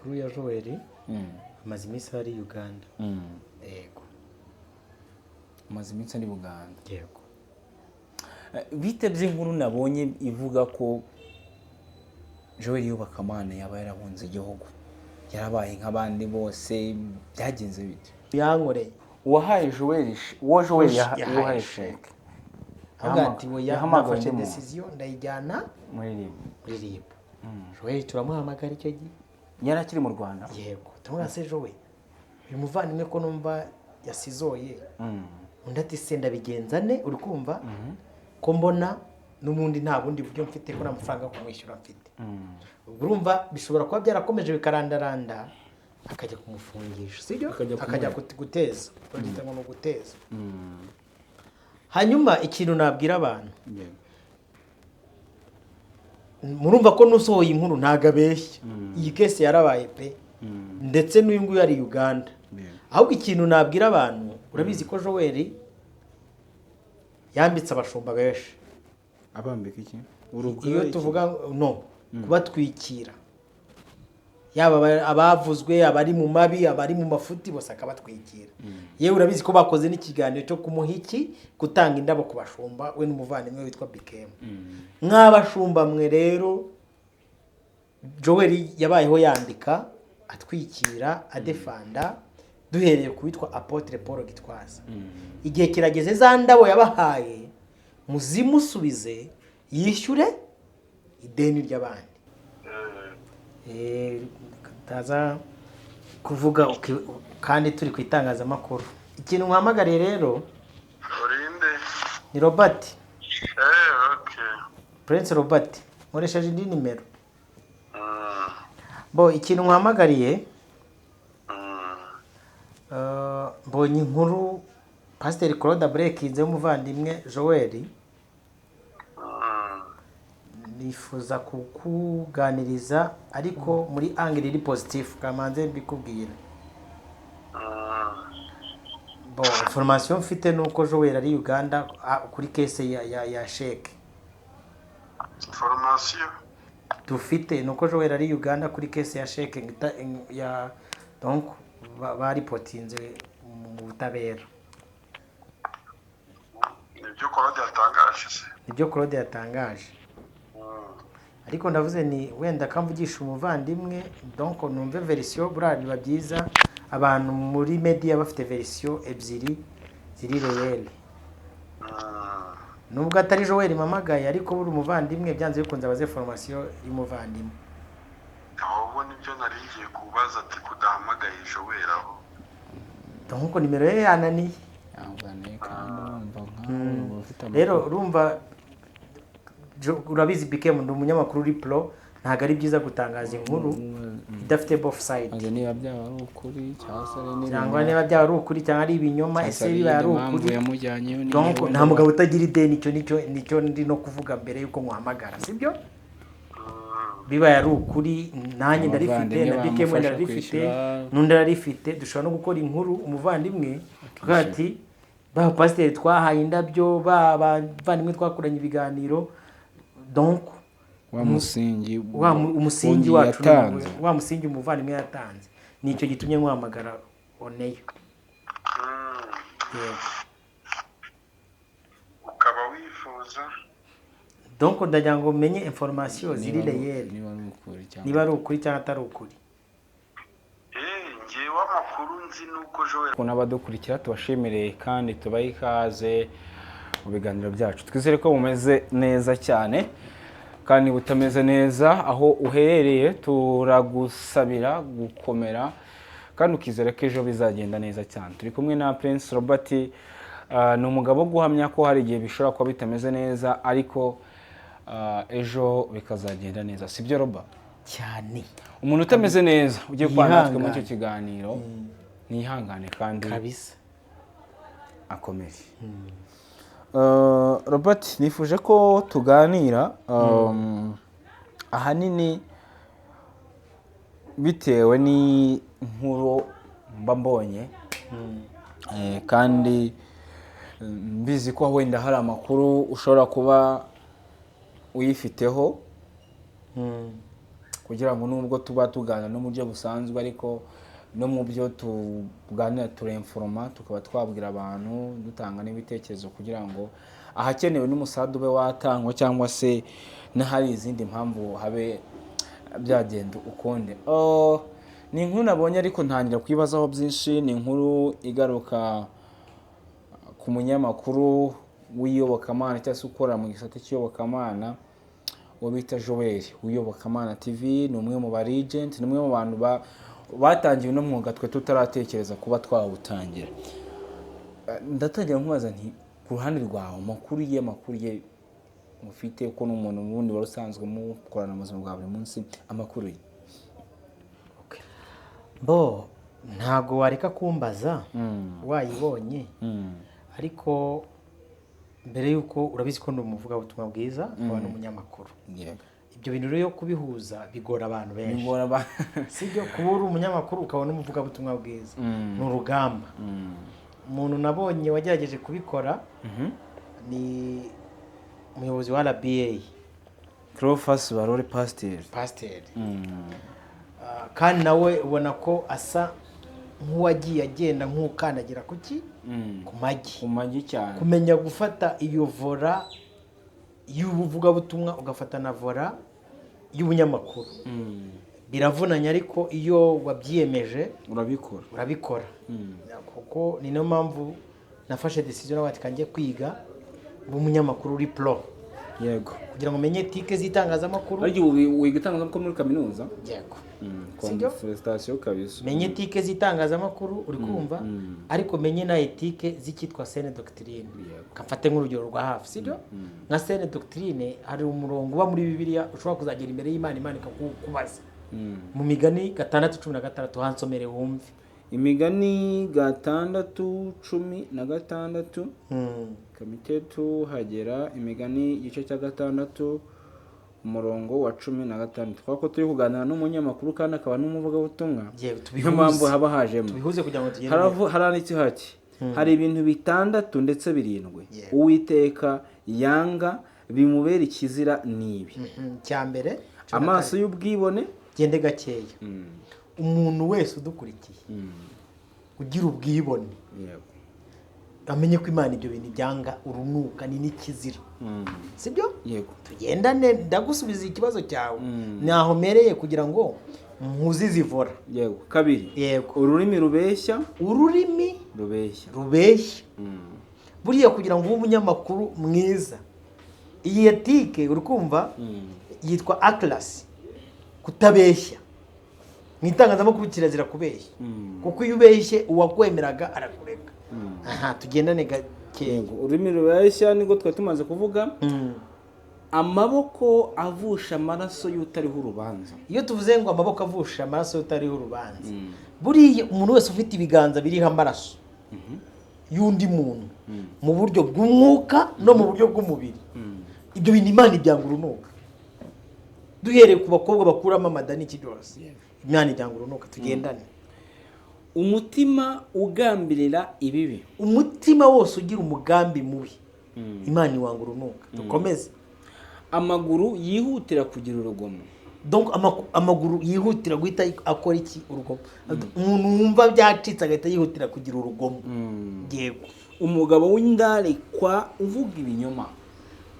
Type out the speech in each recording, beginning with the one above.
Amakuru ya Joel, amaze iminsi ari Uganda. Yego. Amaze iminsi ari Buganda? Yego. Bite by'inkuru nabonye ivuga ko Joel Yobokamana yaba yarahunze igihugu, yarabaye nk'abandi bose? Byagenze bite? Yankoreye. Uwahaye Joel uwo Joel Yahaye yahaye sheke. sheke. Avuga ati oya, Yahamagaye nafashe undi muntu. decision, ndayijyana muri RIB. Muri RIB. Joel turamuhamagara icyo gihe. Yari akiri mu Rwanda? Yego. Tumubwira: "Se Joel, uyu muvandimwe ko numva yasizoye?" Undi ati: "Se ndabigenza ne? Uri kumva ko mbona n'ubundi nta bundi buryo mfite, ko nta mafaranga yo kumwishyura mfite." Ubwo urumva bishobora kuba byarakomeje bikarandaranda, akajya kumufungisha, sibyo? Akajya Akajya guteza, babyita ngo ni uguteza. Hanyuma ikintu nabwira abantu, murumva ko n'usohoye inkuru ntabwo abeshya. Iyi case yarabaye pe, ndetse n'uyu nguyu ari Uganda. Ahubwo ikintu nabwira abantu, urabizi ko Joel yambitse abashumba benshi. Abambika iki? Iyo tuvuga no kubatwikira, yaba abavuzwe, abari mu mabi, abari mu mafuti, bose akabatwikira. Yewe, urabizi ko bakoze n'ikiganiro cyo kumuha iki, gutanga indabo ku bashumba, we n'umuvandimwe witwa Bikemu. Mw'abashumba mwe rero, Joel yabayeho yandika, atwikira, adefanda, duhereye ku witwa Apôtre Paul Gitwaza. Igihe kirageze, za ndabo yabahaye muzimusubize, yishyure ideni ry'abandi. Kataza kuvuga kandi turi ku itangazamakuru. Ikintu nkuhamagariye rero, Urinde? ni Robert. Eh, okay. Prince Robert, nkoresheje indi nimero. Bo, ikintu nkuhamagariye, mbonye inkuru Pasiteri Claude Burekinze w'umuvandimwe Joel. Nifuza kukuganiriza, ariko muri angle iri positif, kamanze mbikubwira. Bo, information mfite ni uko Joel ari Uganda, kuri case ya chèque. Formation? Dufite ni uko Joel ari Uganda kuri case ya chèque ya, donc baripotinze mu butabera. Nibyo Claude yatangaje se? Nibyo Claude yatangaje. Ariko ndavuze ni wenda kamvugisha umuvandimwe, donc numve version. Buriya biba byiza abantu muri media bafite version ebyiri ziri réelles. Nubwo atari Joel mpamagaye, ariko buri umuvandimwe byanze bikunze abaze formation y'umuvandimwe. Ahubwo nibyo nari ngiye kubaza, ati kudahamagaye Joel aho? Donc nimero ye yananiye. Yangane, kandi urumva nkawe uba ufite Rero urumva, urabizi Bikem, ndi umunyamakuru uri pro, ntabwo ari byiza gutangaza inkuru idafite both side. Maze niba byaba ari ukuri cyangwa se ari Cyangwa niba byaba ari ukuri cyangwa ari ibinyoma, ese biba ari ukuri? Yamujyanyeyo. Donc nta mugabo utagira ideni. Icyo nicyo ndi no kuvuga mbere yuko nkuhamagara, sibyo? Bibaye ari ukuri, nanjye ndarifite, Abavandimwe na Bikem bamufasha ndarifite, kwishyura. n'undi ararifite. Dushobora no gukora inkuru, umuvandimwe tukavuga ati ba pasiteri twahaye indabyo, ba bavandimwe twakoranye ibiganiro, donc Wa musingi wa umusingi wundi wacu, yatanze. wa musingi umuvandimwe yatanze. Nicyo gitumye nkuhamagara oneyo. Yego. Ukaba wifuza? Donc ndagira ngo menye information ziri réelles. Niba ari ukuri cyangwa Niba ari ukuri cyangwa atari ukuri. Ngewe amakuru nzi ni uko Joel Ukuntu abadukurikira tubashimire kandi tubahe ikaze mu biganiro byacu. Twizere ko mumeze neza cyane, kandi niba utameze neza aho uherereye, turagusabira gukomera kandi ukizera ko ejo bizagenda neza cyane. Turi kumwe na Prince Robert, ni umugabo wo guhamya ko hari igihe bishobora kuba bitameze neza, ariko ejo bikazagenda neza. Sibyo, Robert? Cyane. Umuntu utameze neza ugiye kubana natwe muri Yihangane. icyo kiganiro nihangane kandi Kabisa. akomeye. Robert, nifuje ko tuganira, ahanini bitewe n'inkuru mba mbonye, kandi mbizi ko wenda hari amakuru ushobora kuba uyifiteho. Kugira ngo nubwo tuba tuganira no mu buryo busanzwe, ariko no mu byo tuganira turinforma, tukaba twabwira abantu, dutanga n'ibitekerezo kugira ngo ahakenewe n'umusada ube watangwa, cyangwa se n'ahari izindi mpamvu habe byagenda ukundi. Oh, ni inkuru nabonye ariko ntangira kuyibazaho byinshi. Ni inkuru igaruka ku munyamakuru w'iyobokamana cyangwa se ukora mu gisata cy'iyobokamana, uwo bita Joel w'iyobokamana TV. Ni umwe mu ba legend, ni umwe mu bantu batangiye uno mwuga twe tutaratekereza kuba twawutangira. Ndatangira nkubaza nti ku ruhande rwawe, amakuru ye mufite, ko n'umuntu wundi wari usanzwe mukorana mu buzima bwa buri munsi, amakuru ye? Bo, ntago wareka kumbaza wayibonye, ariko mbere y'uko, urabizi ko ndi umuvugabutumwa bwiza, nkaba n'umunyamakuru. Ibyo bintu rero kubihuza bigora abantu benshi. Bigora Sibyo? Kuba uri umunyamakuru ukaba n'umuvugabutumwa bwiza ni urugamba. Umuntu nabonye wagerageje kubikora ni umuyobozi wa RBA. Cleophas Barore, pasiteri. Pasiteri. Kandi nawe ubona ko asa nk'uwagiye agenda nk'ukandagira kuki ku magi. Ku magi cyane. Kumenya gufata iyo volet y'ubuvugabutumwa, ugafata na volet y'ubunyamakuru, biravunanye, ariko iyo wabyiyemeje urabikora. Urabikora, kuko ni nayo mpamvu nafashe decision nawe ati kanjye kwiga uba umunyamakuru uri pro, kugira ngo umenye éthique z'itangazamakuru. Ariko ubu wiga itangazamakuru muri kaminuza? Yego. Sibyo? Félicitations kabisa. Menye éthique z'itangazamakuru, uri kumva, ariko menye na éthique z'icyitwa saine doctrine. Kamfate nk'urugero rwa hafi, sibyo? Nka saine doctrine, hari umurongo uba muri Bibiliya ushobora kuzagera imbere y'Imana, Imana ikakubaza, mu Migani 6:16. Hansomere wumve. Imigani 6:16. Kamite tuhagera. Imigani igice cya 6, umurongo wa 16. Kubera ko turi kuganira n'umunyamakuru kandi akaba n'umuvugabutumwa, Yewe, niyo mpamvu tubihuze. haba hajemo. Tubihuze kugira ngo tugende. Haranditse hati: "Hari ibintu bitandatu ndetse birindwi Uwiteka yanga, bimubera ikizira, ni ibi: Cya mbere, 12. Amaso y'ubwibone." Gende gakeya. Umuntu wese udukurikiye ugira ubwibone, amenye ko Imana ibyo bintu byanga urunuka, ni n'ikizira, sibyo? Yego. Tugendane, ndagusubiza ikibazo cyawe ntaho mpereye kugira ngo mpuze izi volet. Yego, kabiri. Yego. Ururimi rubeshya. Ururimi rubeshya. Rubeshya. Buriya kugira ngo ube umunyamakuru mwiza, iyi éthique, uri kumva, yitwa accuracy, kutabeshya. Mu itangazamakuru kirazira kubeshya, kuko iyo ubeshye uwakwemeraga arakureka. Aha tugendane gakeya. Yego, ururimi rubeshya nibwo twari tumaze kuvuga. Amaboko avusha amaraso y'utariho urubanza. Iyo tuvuze ngo amaboko avusha amaraso utariho urubanza, buriya umuntu wese ufite ibiganza biriho amaraso y'undi muntu mu buryo bw'umwuka no mu buryo bw'umubiri, ibyo bintu Imana ibyanga urunuka. Duhereye ku bakobwa bakuramo amada n'iki byose, Imana ibyanga urunuka. Tugendane. Umutima ugambirira ibibi. Umutima wose ugira umugambi mubi, Imana iwanga urunuka. Dukomeze. Amaguru yihutira kugira urugomo. Donc amaguru yihutira guhita akora iki? Urugomo. Umuntu wumva byacitse agahita yihutira kugira urugomo, yego. Umugabo w'indarikwa uvuga ibinyoma.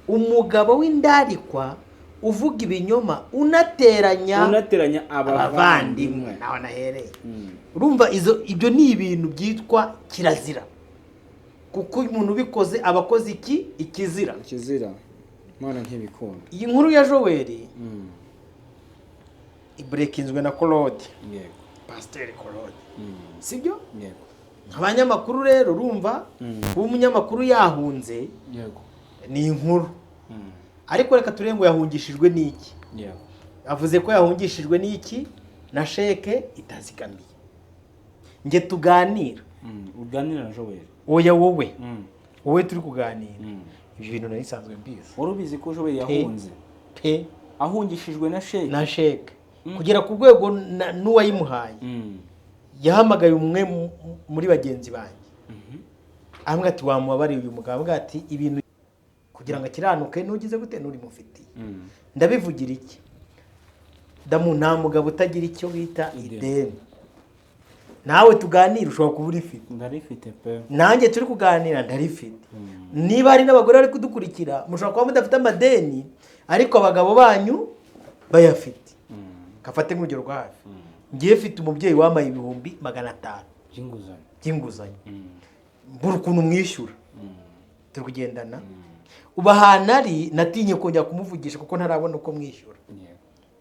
Umugabo w'indarikwa uvuga ibinyoma, unateranya unateranya abavandimwe. Abavandimwe. Nawe nahereye, urumva izo, ibyo ni ibintu byitwa kirazira, kuko umuntu ubikoze aba akoze iki? Ikizira. Ikizira, Imana ntibikunda. Iyi nkuru ya Joel iburekinzwe na Claude, Pasiteri Claude, sibyo? Yego. Abanyamakuru rero, urumva, kuba umunyamakuru yahunze ni inkuru, ariko reka turebe ngo yahungishijwe n'iki. Avuze ko yahungishijwe n'iki? Na chèque itazigamiye. Nge tuganira, Uganira na Joel? Oya, wowe, wowe turi kuganira. Ibi bintu nari nsanzwe mbizi. Wari ubizi ko Joel yahunze? Pe. Ahungishijwe na chèque? Na chèque, kugera ku rwego n'uwayimuhaye yahamagaye umwe muri bagenzi banjye, arambwira ati: "Wamubabariye uyu mugabo?" Arambwira ati: "Ibintu kugira ngo akiranuke, nugize gute, n'uri mufitiye." Ndabivugira iki? Damu, nta mugabo utagira icyo bita ideni. Nawe tuganira ushobora kuba urifite. Ndarifite pe. Nanjye turi kuganira ndarifite. Niba hari n'abagore bari kudukurikira, mushobora kuba mudafite amadeni ariko abagabo banyu bayafite. Kafate nk'urugero rwa hafi, ngiye mfite umubyeyi wambaye 500,000 by'inguzanyo, by'inguzanyo, mbura ukuntu mwishyura, turi kugendana. Ubu ahantu ari natinye kongera kumuvugisha kuko ntarabona uko mwishyura,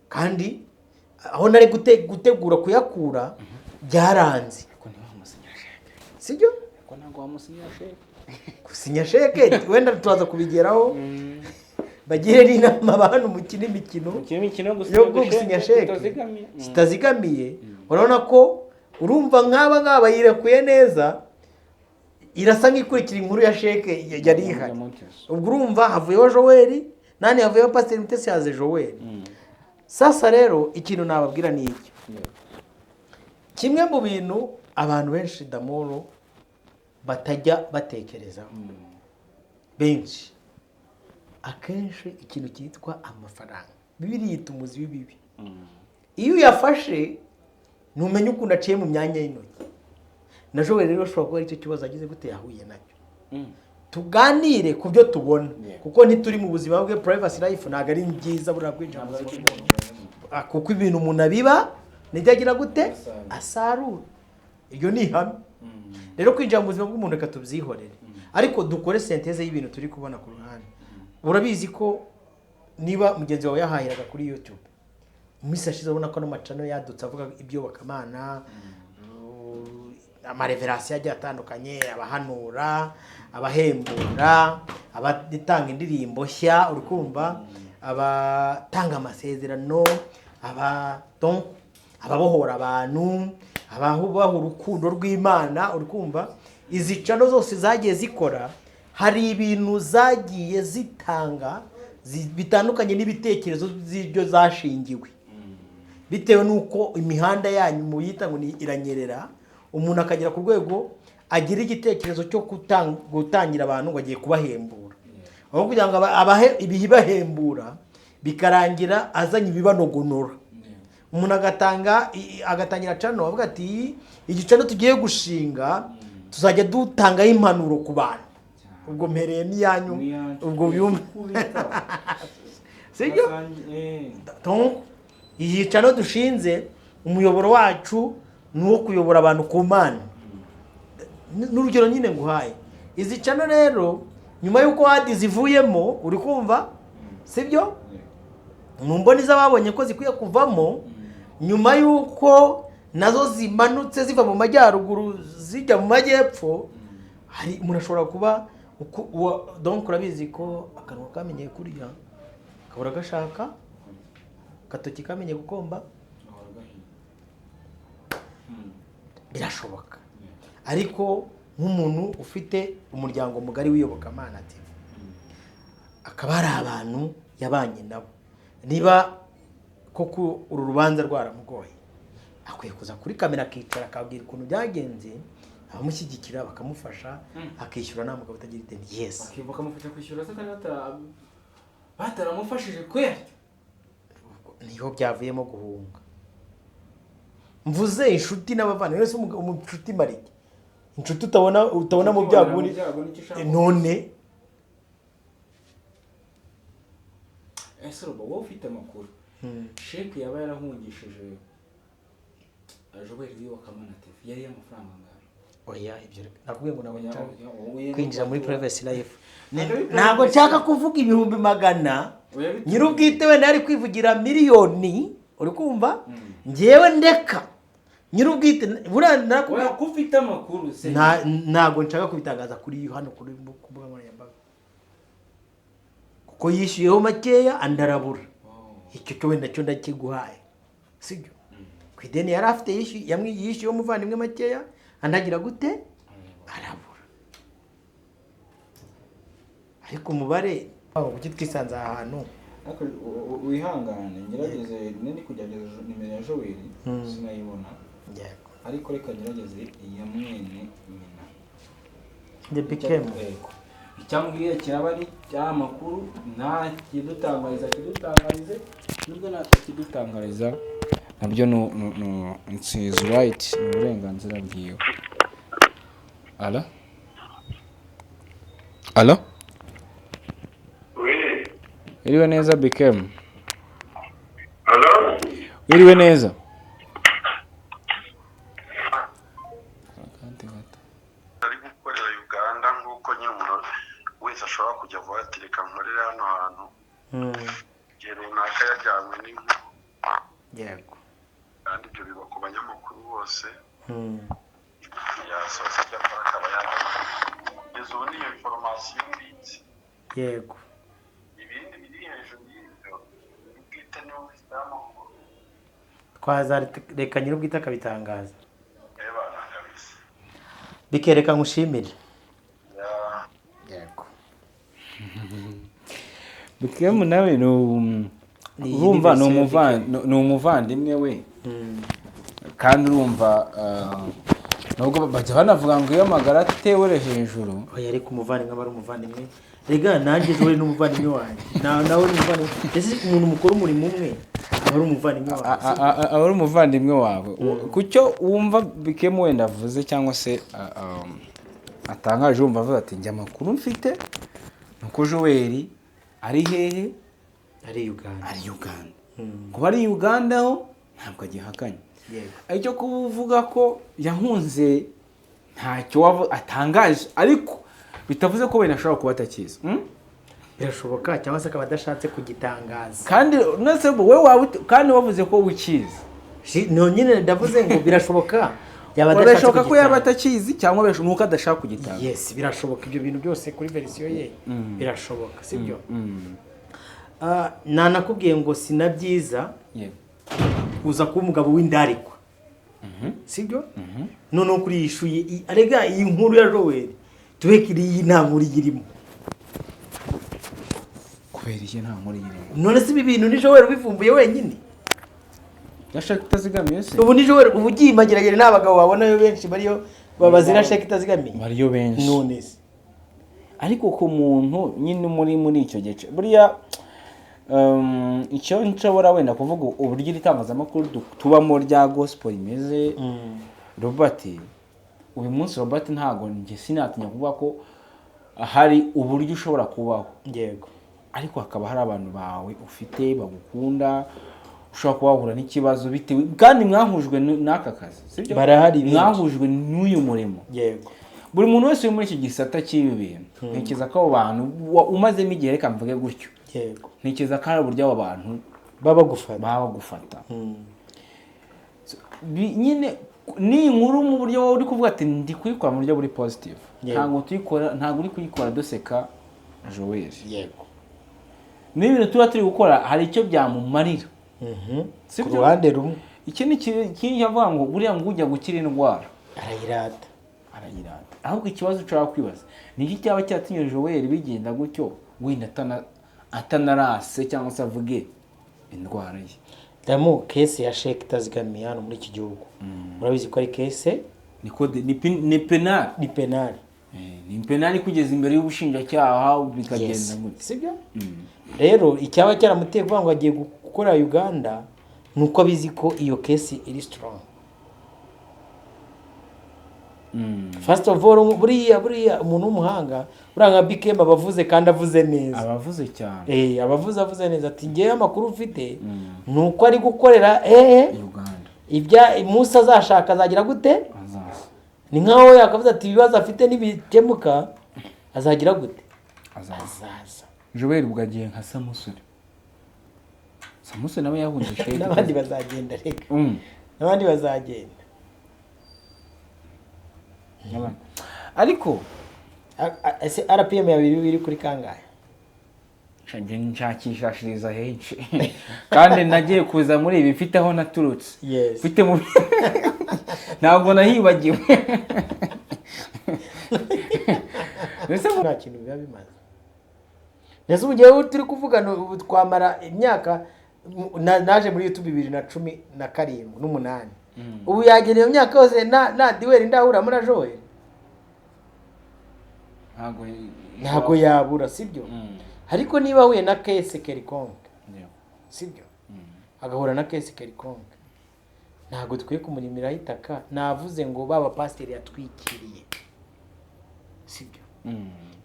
kandi aho nari gutegura kuyakura byaranze. Sibyo? Gusinya sheke wenda turaza kubigeraho, bagire n'inama abantu mukina imikino yo gusinya sheke kitazigamiye. Urabona ko urumva nk'aba ngaba yirekuye neza, irasa nk'ikurikira inkuru ya sheke yari ihari. Ubwo urumva havuyeho Joel, nani havuyeho Pasiteri Mutesi, haze Joel. Sasa rero ikintu nababwira ni iki: kimwe mu bintu abantu benshi Damoro batajya batekerezaho, benshi akenshi ikintu cyitwa amafaranga, Bibiliya yita umuzi w'ibibi. Iyo uyafashe ntumenye ukuntu aciye mu myanya y'intoki. Na Joel rero ashobora kuba aricyo kibazo agize gute yahuye nacyo. Tuganire ku byo tubona, kuko ntituri mu buzima bwe, privacy life ntabwo ari byiza buriya kwinjira mu buzima bw'umuntu, kuko ibintu umuntu abiba nibyo agira gute asarura. Iryo ni ihame. Rero kwinjira mu buzima bw'umuntu reka tubyihorere, ariko dukore senteze y'ibintu turi kubona ku ruhande. Urabizi ko niba mugenzi wawe yahahiraga kuri YouTube mu minsi yashize, urabona ko n'amacano yadutse avuga iby'iyobokamana, amareverasiyo agiye atandukanye, abahanura, abahembura, abatanga indirimbo nshya, uri kumva, abatanga amasezerano, ababohora abantu, ababaha urukundo rw'Imana, uri kumva. Izi cano zose zagiye zikora, hari ibintu zagiye zitanga bitandukanye n'ibitekerezo by'ibyo zashingiwe, bitewe n'uko imihanda yanyu muyita ngo ni iranyerera, umuntu akagera ku rwego agira igitekerezo cyo gutangira abantu ngo agiye kubahembura, aho kugira ngo abahe ibibahembura bikarangira azanye ibibanogonora. Umuntu agatanga agatangira cano avuga ati igicano tugiye gushinga tuzajya dutangaho impanuro ku bantu, ubwo mpereye n'iyanyu, ubwo byumva sibyo? Donc iyi cano dushinze umuyoboro wacu ni uwo kuyobora abantu ku Mana. N'urugero nyine nguhaye izi cano rero, nyuma y'uko hadi zivuyemo, uri kumva sibyo? Mu mboni z'ababonye ko zikwiye kuvamo, nyuma y'uko nazo zimanutse ziva mu majyaruguru zijya mu majyepfo, hari umuntu ashobora kuba donc urabizi ko akanwa kamenyeye kurya kabura gashaka, agatoki kamenyeye gukomba, birashoboka. Ariko nk'umuntu ufite umuryango mugari w'iyobokamana TV, akaba hari abantu yabanye nabo, niba koko uru rubanza rwaramugoye, akwiye kuza kuri kamera akicara akabwira ukuntu byagenze, abamushyigikira bakamufasha, akishyura nta mugabo utagira ideni. Yes, bakamufasha kwishyura se kandi bataramufashije kweri, niho byavuyemo guhunga. Mvuze inshuti n'abavandimwe, wese inshuti marike, inshuti utabona mu byago none. Ese Robo wowe ufite amakuru, sheke yaba yarahungishije Joel w'iyobokamana TV yari amafaranga angana? Oya, ibyo nakubwiye ngo ntabwo nshaka kwinjira muri privacy life, ntabwo nshaka kuvuga 100,000. Nyir'ubwite wenda yari kwivugira miliyoni, uri kumva? Ngewe ndeka nyir'ubwite buriya nakubwiye ko ufite amakuru, ntabwo nshaka kubitangaza kuri hano kuri mbuga nkoranyambaga, kuko yishyuyeho makeya andarabura. Icyo cyo wenda cyo ndakiguhaye, sibyo? Ku ideni yari afite yishyuyeho umuvandimwe makeya, andagira gute arabura. Ariko umubare kuki twisanze aha hantu? Wihangane ngerageze, nari kugerageza nimero ya Joel sinayibona, ariko reka ngerageze iya mwene nyina. The Bikem. Icyambwiye kiraba ari amakuru, nta kidutangariza kidutangarize, nubwo ntakidutangariza nabyo it's his right, ni uburenganzira bwiwe. Alo, alo. Oui. Wiriwe neza, Bikem? Alo? Wiriwe neza. Ari gukorera Uganda nk'uko nyine umuntu wese ashobora kujya avuga ati reka nkorere hano hantu igihe runaka yajyanywe n'inkuru. Kandi ibyo biba ku banyamakuru bose. Yasoza ibyo akora akaba yagaruka. Kugeza ubu niyo information mbitse. Ibindi biri hejuru y'ibyo, bwite niwe ufite amakuru. Twazareka nyir'ubwite akabitangaza. Ebana kabisa. Bikereka nkushimire. Ya. Yego. Bikem nawe ni Ni urumva ni version ya ni umuvandimwe we, kandi urumva nubwo bajya banavuga ngo iyo amagara atewere hejuru. Oya, ariko umuvandimwe aba ari umuvandimwe rega. Nanjye ejo ni umuvandimwe wanjye, nawe ni umuvandimwe. Ese umuntu mukora umurimo umwe aba ari umuvandimwe wawe? Aba ari umuvandimwe wawe. Ku cyo wumva Bikem wenda avuze cyangwa se atangaje, wumva avuze ati njye amakuru mfite ni uko Joel ari hehe? Ari Uganda. Ari Uganda. Kuba ari Uganda ho ntabwo agihakanye. Icyo kuba uvuga ko yahunze ntacyo atangaje, ariko bitavuze ko wenda ashobora kuba atakizi. Birashoboka, cyangwa se akaba adashatse kugitangaza. Kandi none wowe waba kandi wavuze ko ukizi. No nyine ndavuze ngo birashoboka yaba adashatse Birashoboka ko yaba kugitangaza. atakizi, cyangwa birashoboka nuko adashaka kugitangaza. Yes, birashoboka ibyo bintu byose kuri version ye, birashoboka, sibyo? Nanakubwiye ngo si na byiza kuza kuba umugabo w'indarikwa, sibyo? Noneho kuri iyi shuye arega iyi nkuru ya Joel tubekire, iyi nta nkuru irimo. Kubera iki nta nkuru irimo? None se ibi bintu ni Joel ubivumbuye wenyine? Yashaka itazigamiye se? Ubu ni Joel ubu ugiye imageragere, nta bagabo wabonayo benshi bariyo babazira sheke itazigamiye? Bariyo benshi. None se? Ariko ku muntu nyine muri icyo gice buriya, icyo nshobora wenda kuvuga, uburyo iri tangazamakuru tubamo rya gospel rimeze, Robert, uyu munsi Robert, ntabwo njye sinatinya kuvuga ko hari uburyo ushobora kubaho, ariko hakaba hari abantu bawe ufite bagukunda, ushobora kuba wahura n'ikibazo bitewe kandi mwahujwe n'aka kazi, sibyo? Barahari benshi. Mwahujwe n'uyu murimo. Buri muntu wese uri muri iki gisata cy'ibi bintu, ntekereza ko abo bantu umazemo igihe, reka mvuge gutyo, ntekereza ko hari uburyo abo bantu baba bagufata. Baba bagufata. Nyine ni inkuru mu buryo wowe uri kuvuga ati ndi kuyikora mu buryo buri positive. Ntabwo tuyikora, ntabwo uri kuyikora duseka Joel. N'ibintu tuba turi gukora hari icyo byamumarira. Si Ku byo? ruhande rumwe. Iki ni ikindi avuga ngo buriya ngo ujya gukira indwara arayirata. Arayirata. Ahubwo ikibazo ushobora kwibaza ni iki cyaba cyatumye Joel bigenda gutyo, wenda atanarase cyangwa se avuge indwara ye? Damu, case ya sheke itazigamiye hano muri iki gihugu, urabizi ko ari case Ni code, ni penal. Ni penal. Ni penal kugeza imbere y'ubushinjacyaha bikagenda gutya. Sibyo? Rero icyaba cyaramuteye kuvuga ngo agiye gukora Uganda ni uko abizi ko iyo case iri strong. First of all, buriya umuntu w'umuhanga, buriya nka Bikem aba avuze kandi avuze neza. Abavuze cyane. Abavuze avuze neza ati ngewe amakuru mfite ni uko ari gukorera ehe? Uganda. Ibya umunsi azashaka azagira gute? Azaza. Ni nkaho yakavuze ati ibibazo afite nibikemuka azagira gute? Azaza. Azaza. Joel ubwo agiye nka Samusuri. Samusuri nawe yahunze sheke. N'abandi bazagenda reka. N'abandi bazagenda. N'abandi. Ariko Ese RPM ya bibiri biri kuri kangahe? Njye nshakishashiriza henshi, kandi nagiye kuza muri ibi mfite aho naturutse. Mfite mu ntabwo nahibagiwe. Mbese Nta kintu biba bimaze. Ndetse ubu ngewe turi kuvugana ubu twamara imyaka naje muri YouTube 2017 n'umunani, ubu yagera iyo myaka yose na diweri ndahuramo na Joel. Ntabwo Ntabwo yabura, sibyo? Ariko niba ahuye na case quelconque, sibyo, agahura na case quelconque, ntabwo dukwiye kumurimiraho itaka. Navuze ngo baba pasiteri yatwikiriye, sibyo,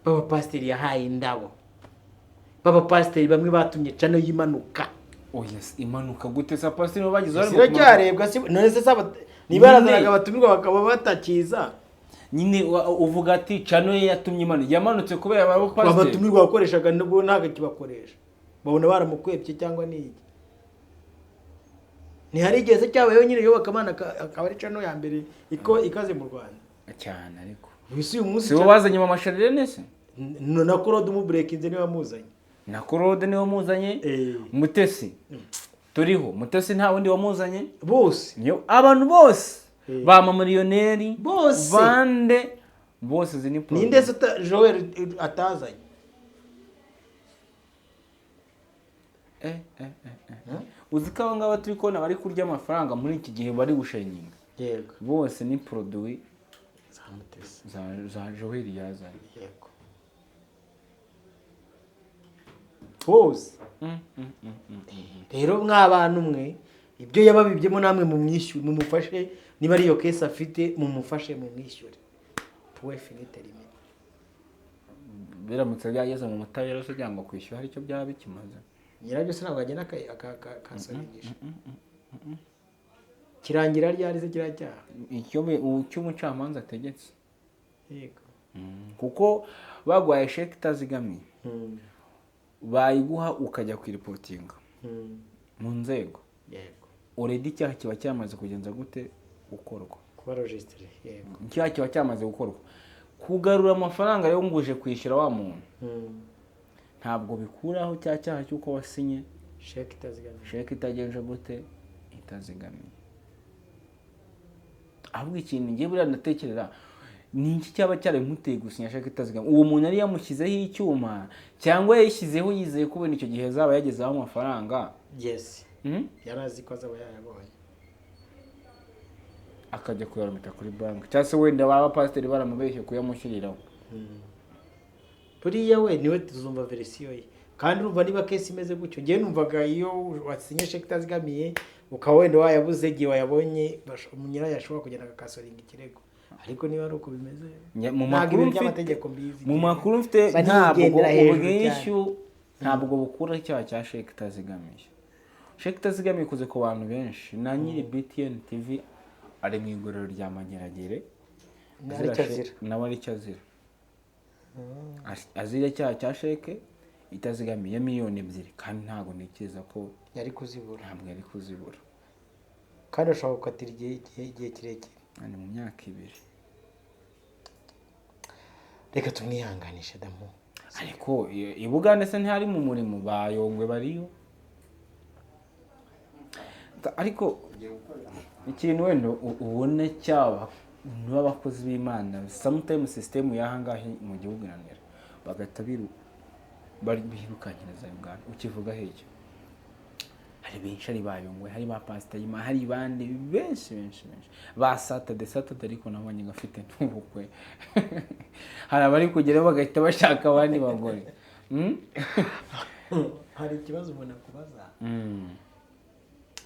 baba pasiteri yahaye indabo, baba pasiteri bamwe batumye channel y'imanuka. Oh yes, imanuka gute sa? Pasiteri nibo bagize uruhare mu kumanuka? Ziracyarebwa, si none se saba niba Nyine. yarazanaga abatumirwa bakaba batakiza? Nyine uvuga ati channel ye yatumye imanuka, yamanutse kubera abo pasiteri. Abatumirwa bakoreshaga nubwo ntabwo akibakoresha, babona baramukwebye cyangwa ni iki? Ntihari igihe se cyabayeho nyine Iyobokamana akaba ari channel ya mbere iko ikaze mu Rwanda? Cyane, ariko Ubuse uyu munsi si bo bazanye mama Charlene se? Na Claude umuburekinze niwe wamuzanye. Na Claude niwe wamuzanye. Mutesi turiho, Mutesi nta wundi wamuzanye. Bose. Niyo abantu bose, ba mamiliyoneri. Bose. Bande bose izi ni Ninde se Joel atazanye? Uzi ko aba ngaba turi kubona bari kurya amafaranga muri iki gihe, bari gushininga, bose ni produit Za Mutesi. za Joel yazanye. Yego, bose. Rero mw'abantu mwe, ibyo yababibyemo namwe mumwishyure, mumufashe. Niba ari iyo case afite, mumufashe mumwishyure, point fini, terminé. Biramutse byageze mu butabera se, cyangwa kwishyura hari icyo byaba bikimaze? Nyirabyo se ntabwo agenda akasoringisha? Kirangira ryari se kiriya cyaha? Icyo umucamanza ategetse. Kuko baguhaye sheke itazigamiye, bayiguha ukajya kuyiripotinga mu nzego, already icyaha kiba cyamaze kugenza gute? Gukorwa. Kuba enregistré, yego. Icyaha kiba cyamaze gukorwa. Kugarura amafaranga rero nguje kwishyura wa muntu, ntabwo bikuraho cya cyaha cy'uko wasinye Sheke itazigamiye. Sheke itagenje gute? Itazigamiye. Ahubwo ikintu ngiye buriya ndatekereza ni iki cyaba cyaramuteye gusinya sheke itazigamiye? Uwo muntu yari yamushyizeho icyuma, cyangwa yayishyizeho yizeye ko wenda icyo gihe azaba yagezeho amafaranga? Yes. Yari azi ko azaba yayabonye. Akajya kuyaramita kuri banki, cyangwa se wenda baba pasiteri baramubeshye kuyamushyiriraho. Buriya we niwe tuzumva version ye. Kandi urumva niba case imeze gutyo, ngewe numvaga iyo wasinye sheke itazigamiye ukaba wenda wayabuze, igihe wayabonye nyirayo ashobora kugenda agakasoringa ikirego. Ariko niba ari uko bimeze, Mu ntabwo makuru ibintu mfite by'amategeko mbizi. Mu makuru mfite, Mba ntabwo nigendera hejuru. ubwishyu ntabwo bukuraho icyaha cya sheke itazigamiye. Sheke itazigamiye ikoze ku bantu benshi, na nyiri BTN TV ari mu igororero rya Mageragere. Nawe aricyo azira. Nawe aricyo azira. Azira icyaha cya sheke itazigamiye 2 miliyoni, kandi ntabwo ntekereza ko Yari kuzibura. Ntabwo yari kuzibura. Kandi ushobora gukatira igihe kirekire. Ni mu myaka 2. Reka tumwihanganishe damu. Ariko i Bugande se ntihari mu murimo? Bayongwe bariyo. Ariko ikintu wenda ubona cyaba b'abakozi b'Imana, sometimes system y'ahangaha mu gihugu inanira, bagahita birukankiriza Uganda. Ukivuga hirya hari benshi, ari bayongwe, hari ba pasiteri, hari bandi benshi benshi benshi ba Satade Satade. Ariko nabonye gafite n'ubukwe, hari abari kugeraho bagahita bashaka abandi bagore. Hari ikibazo umuntu akubaza,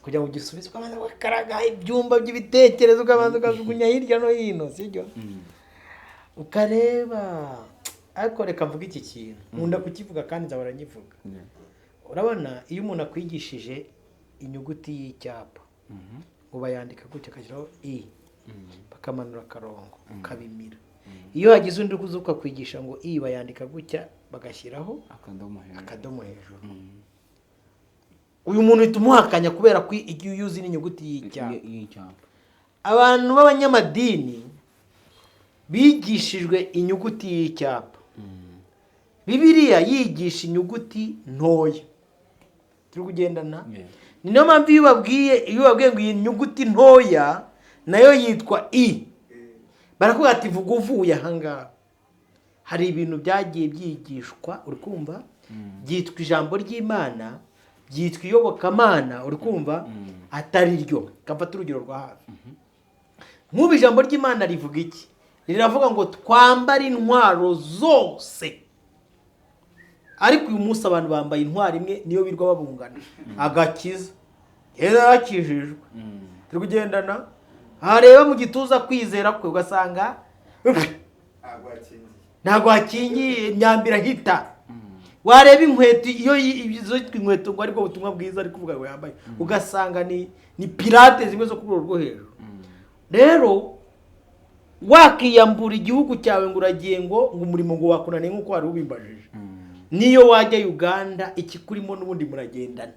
kugira ngo ugisubize ukabanza ugakaraga ibyumba by'ibitekerezo, ukabanza ukajugunya hirya no hino, sibyo? Ukareba. Ariko reka mvuge iki kintu, nkunda kukivuga kandi nzahora nkivuga. Urabona iyo umuntu akwigishije inyuguti y'icyapa ngo bayandika gutya, akashyiraho i, bakamanura akarongo, ukabimira, iyo hagize undi uza ukakwigisha ngo i bayandika gutya, bagashyiraho akadomo hejuru, akadomo hejuru, uyu muntu uhita umuhakanya kubera ko igihe iyo uzi n'inyuguti y'icyapa. Y'icyapa. Abantu b'abanyamadini bigishijwe inyuguti y'icyapa, Bibiliya yigisha inyuguti ntoya turi kugendana. Ni niyo mpamvu iyo ubabwiye ngo iyi nyuguti ntoya nayo yitwa i, barakubwira ati vuga uvuye ahangaha. Hari ibintu byagiye byigishwa, uri kumva, byitwa ijambo ry'Imana, byitwa iyobokamana, uri kumva, atari ryo. Kamfata urugero rwa hafi. Nk'ubu ijambo ry'Imana rivuga iki? Riravuga ngo twambare intwaro zose. Ariko uyu munsi abantu bambaye intwari imwe, niyo birwa babungana agakiza, yarakijijwe, turi kugendana, hareba mu gituza kwizera kwe ugasanga ntabwo hakingiye, imyambi irahita. Wareba inkweto, iyo izo inkweto ngo aribwo butumwa bwiza ari kuvuga ngo yambaye, ugasanga ni pirate zimwe zo ku rwego rwo hejuru. Rero wakiyambura igihugu cyawe ngo uragiye, ngo umurimo ngo wakunaniye nk'uko wari ubimbajije, niyo wajya Uganda ikikurimo n'ubundi muragendana.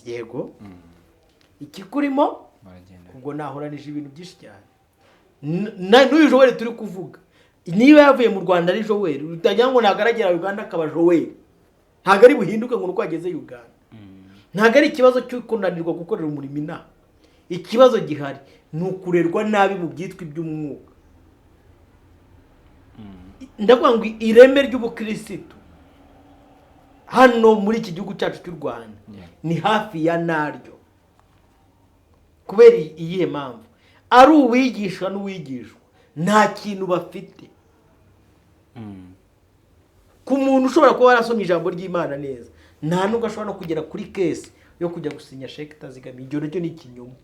Yego, ikikurimo ubwo nahoranije ibintu byinshi cyane. N'uyu Joel turi kuvuga, niba yavuye mu Rwanda ari Joel, utagira ngo ntagaragera Uganda akaba Joel, ntabwo ari buhinduke ngo nuko ageze Uganda. Ntabwo ari ikibazo cyo kunanirwa gukorera umurimo inaha, ikibazo gihari ni ukurerwa nabi mu byitwa iby'umwuka. Ndavuga ngo ireme ry'ubukirisitu hano muri iki gihugu cyacu cy'u Rwanda ni hafi ya naryo. Kubera iyihe mpamvu? Ari uwigisha n'uwigishwa nta kintu bafite. Ku muntu ushobora kuba warasomye ijambo ry'Imana neza, nta nubwo ashobora no kugera kuri kesi yo kujya gusinya sheke itazigamiye. Ibyo nacyo ni ikinyoma.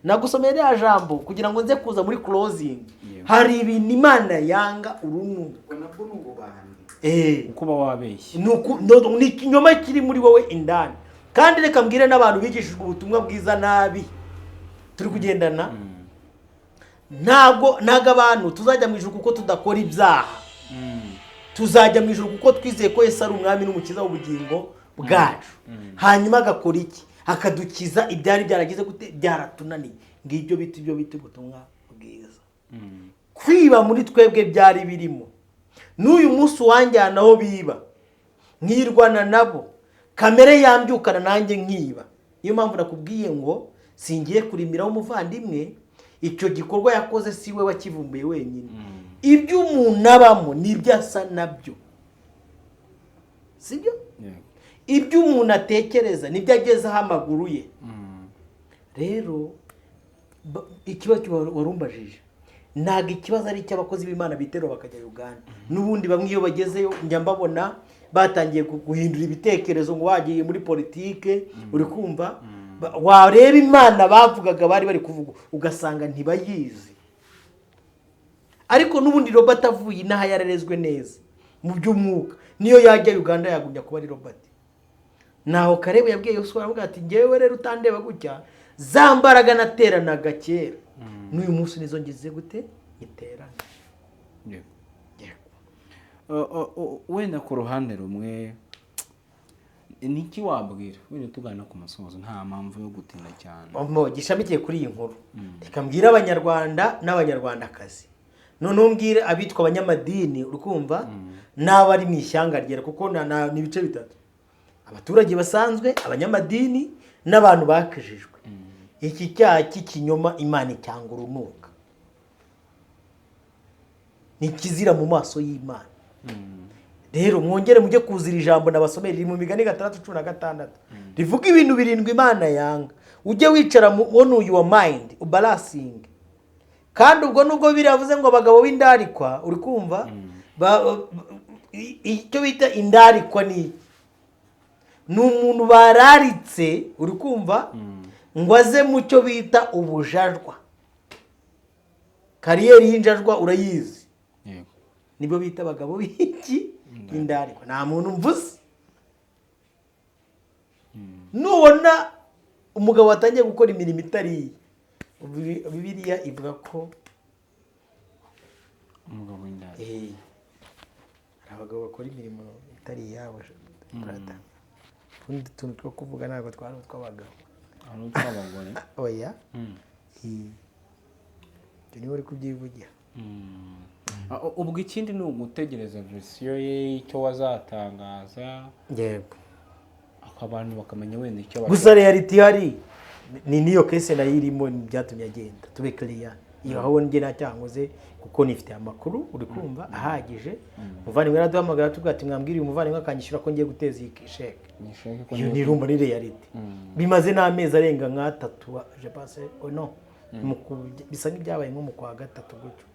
Nagusomeye ririya jambo kugira ngo nze kuza muri closing. Hari ibintu Imana yanga urunuka. Kuba wabeshye ni ikinyoma kiri muri wowe indani. Kandi reka mbwire n'abantu bigishijwe ubutumwa bwiza nabi, turi kugendana, ntabwo abantu tuzajya mu ijuru kuko tudakora ibyaha. Tuzajya mu ijuru kuko twizeye ko Yesu ari umwami n'umukiza w'ubugingo bwacu. Hanyuma agakora iki? Akadukiza ibyari byaragize gute, byaratunaniye. Ngibyo bita ibyo bita ubutumwa bwiza. Kwiba muri twebwe byari birimo. N'uyu munsi wanjyana aho biba, nkirwana nabo, kamere yambyukana nanjye nkiba. Niyo mpamvu nakubwiye ngo singiye kurimiraho umuvandimwe, icyo gikorwa yakoze si we wakivumbuye wenyine. Ibyo umuntu abamo nibyo asa nabyo, sibyo? Ibyo umuntu atekereza nibyo agezaho amaguru ye. Rero ikibazo warumbajije ntabwo ikibazo ari icy'abakozi b'Imana biterwa bakajya Uganda. N'ubundi bamwe iyo bagezeyo njya mbabona batangiye guhindura ibitekerezo ngo wagiye muri politike, uri kumva, wareba Imana bavugaga bari bari kuvuga ugasanga ntibayizi. Ariko n'ubundi Robert avuye inaha yararezwe neza mu by'umwuka, niyo yajya Uganda yagumya kuba ari Robert. Naho Karebu yabwiye Yosuwa aravuga ati ngewe rero utandeba gutya, za mbaraga nateranaga kera n'uyu munsi nizo ngize gute iterana. Wenda ku ruhande rumwe niki wabwira wenda tugana ku musozo, nta mpamvu yo gutinda cyane gishamikiye kuri iyi nkuru. Reka mbwire Abanyarwanda n'Abanyarwandakazi, noneho mbwire abitwa abanyamadini, urikumva, n'abari mu ishyanga ryera, kuko ni ibice bitatu: abaturage basanzwe, abanyamadini n'abantu bakijijwe. Iki cyaha cy'ikinyoma Imana icyanga urunuka, ni kizira mu maso y'Imana. Rero mwongere mujye kuzira ijambo nabasomera riri mu Migani 6:16 rivuga ibintu birindwi Imana yanga. Ujye wicara on your mind ubalancing. Kandi ubwo nubwo biravuze ngo abagabo b'indarikwa, uri kumva, icyo bita indarikwa ni umuntu bararitse, uri kumva, ngo aze mu cyo bita ubujajwa. Kariyeri y'injajwa urayizi, nibwo bita abagabo b'iki indarikwa. Nta muntu mvuze. Nubona umugabo watangiye gukora imirimo itari iye, Bibiliya ivuga ko umugabo w'indarikwa. Hari abagabo bakora imirimo itari iyabo. Utundi tuntu two kuvuga ntabwo twari utw'abagabo, ari utw'abagore. Oya, ibyo niwe uri kubyivugira. Ubwo ikindi ni ugutegereza verisiyo ye, icyo wazatangaza. Yego, abantu bakamenya wenda icyo gusa reality ihari ni niyo case nayo irimo byatumye agenda. Tube clear, iyo aho njye nta cyaha nkoze kuko nifite amakuru, uri kumva, ahagije. Umuvandimwe yaraduhamagara tuvuga ati mwambwiriye umuvandimwe akanyishyura ko ngiye guteza iyi sheke. Iyo ni irumba, ni reality. Bimaze n'amezi arenga nk'atatu, je pense, oh no, bisa nk'ibyabaye nko mu kwa gatatu gutyo.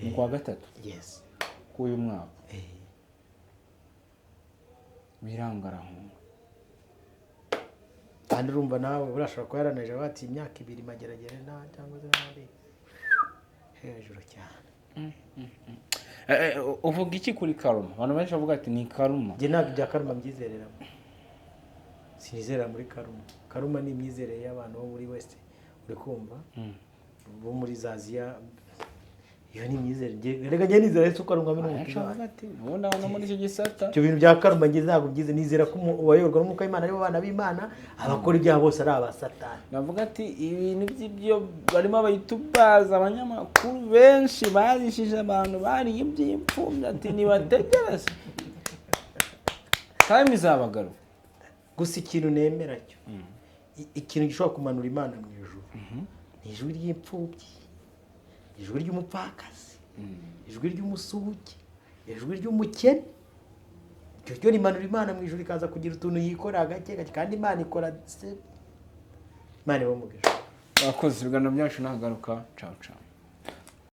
Mu kwa gatatu Yes. k'uyu mwaka. Eh. Biranga, arahunga. Kandi urumva nawe burashobora kuba yaranaje bati imyaka 2 Mageragere nta cyangwa se n'ahandi hejuru cyane. Uvuga iki kuri karma? Abantu benshi bavuga ati ni karma. Njye ntabwo ibya karma mbyizereramo, sinizera muri karma. Karma ni imyizerere y'abantu bo muri West, uri kumva, bo muri za Aziya. Iyo ni imyizerere. Reka njye nizera Yesu ko ari umwami Benshi n'umukiza bavuga ati ubundi abantu muri icyo gisata. Ibyo bintu bya karma njye ntabwo byize. Nizera ko uwayoborwa n'umwuka w'Imana aribo bana b'Imana, abakora ibyaha bose ari abasatani. Navuga ati ibintu by'ibyo barimo bayitubaza, abanyamakuru benshi barishije abantu bariye iby'imfubyi, ati nibategereze, time izabagaruka. Gusa ikintu nemera cyo, ikintu gishobora kumanura Imana mu ijuru ni ijwi ry'imfubyi, ijwi ry'umupfakazi, ijwi ry'umusugi, ijwi ry'umukene. Iryo ryo rimanura Imana mu ijuru, ikaza kugira utuntu yikora gake gake. Kandi Imana ikora se, Imana iba umugisha. Abakozi, ibiganiro byacu nagaruka. Ciao ciao.